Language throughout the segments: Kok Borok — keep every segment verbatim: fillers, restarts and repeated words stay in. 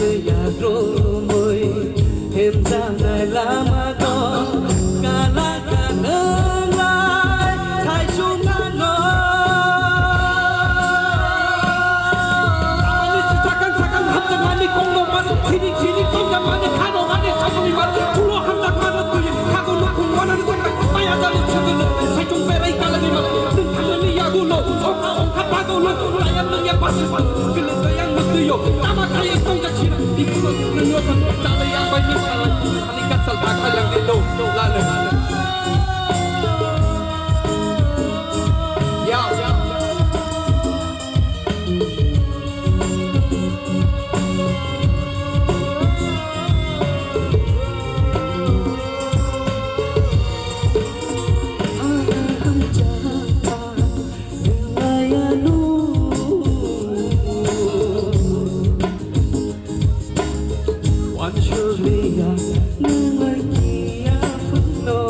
Yagrumwi himjaknai lama no kala kanwnglai saisung ano. Tamani sakang sakang hamjakmani kongno mano, khini khini hamjakmani khano mani sakni mano, ulo hamjakmano twi khago nukhung mano sakang maya jani chhagolo saisung berai kalani mano, nwng thangmani yagulo ongkha ongkha bagolo, layang nangya pasu pasu, kile layang mutwiyo, tama kaya songja. Wansukliya nwng bai kiya phunno.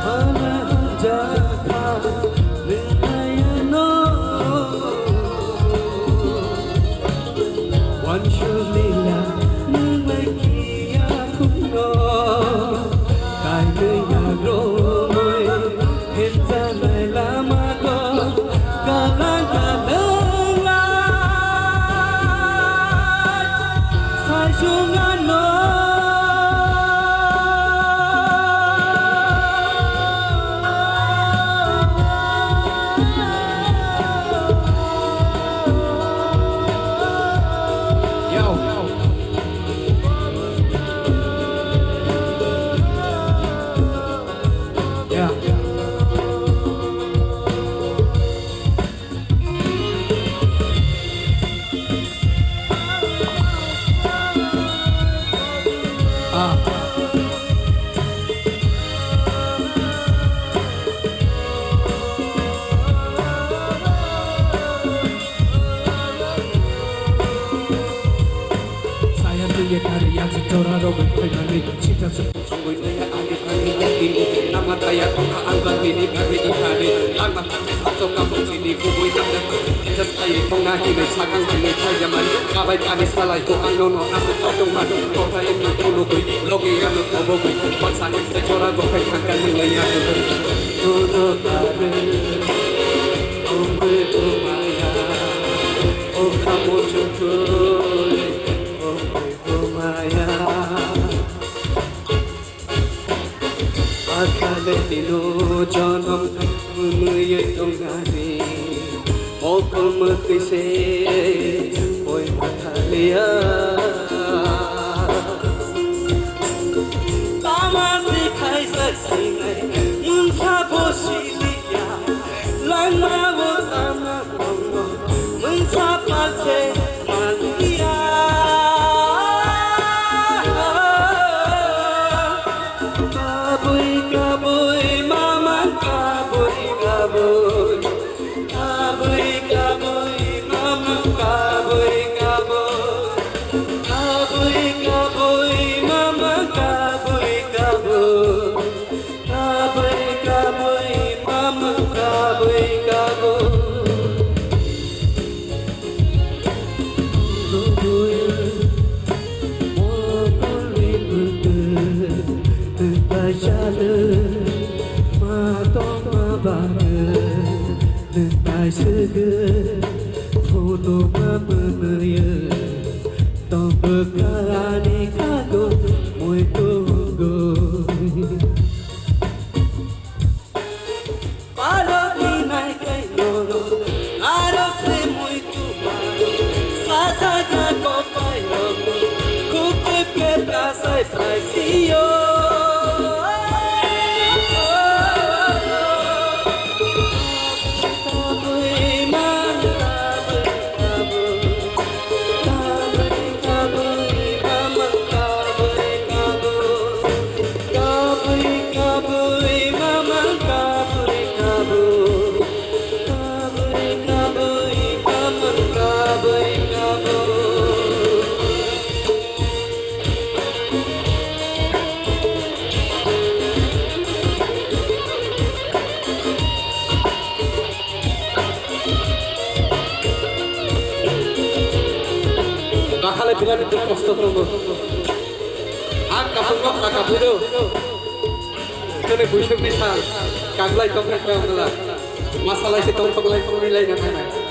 Hana hamjakha nwng bai ano. Wansukliya nwng bai kiya phunno. Kainwi yagrumwi himjaknai lama no kalang kanwnglai saisung ano. Yo. Yeah. Ah. Saya tuye kari yang setora rogo kainani sita se. Songwi naya ani kari yakini nama taya kongka angga nini kari ikari lama. Sacho kamu sini kubui tanda. Just ayi kongna hini sakang hini kaya mani. Kabai kani salai ko ano no asu tatung mani. Kota ini kulu kui logi ano kobo kui. Paksa ni se chora go kai kangka nini ya. Tudo kare. Ongwe kumaya. O kamu chukui. Ongwe kumaya. Akhale tino jonom mwnwi tongnani, o kwmwtwi se oi mathaliya. Tamasi khaisa sinai, mungsa bo siliya, langma bo tama. Mungsa palse manliya. Kabui kabui mama kabui kabui. Kabui kabui mama kabui kabui. Kabui kabui mama kabui kabui. Kabui kabui mama kabui kabui. Kabui mokoli bwtwi nwng kaisa le ma tongma bagwi nwng kaisa gwi photo ma bwnwi tong bwkha ani khago muitu hwngo. Palok ni nai kai noro, narok se mui tu maro, sajaga kopai rok, kuk kuk ke prasai sai siyo. Tabui man, tabui, tabui, tabui, tabui, tabui, tabui, tabui. Kabui kabui mama kabui kabui. Kabui kabui mama kabui kabui. Ani duk kosto tongo. Ang kapungma na kapudo. Kene buisuk ni sal. Kaglai tongkha kaya wngla. Masalai se tong tonglai tonglai na thana.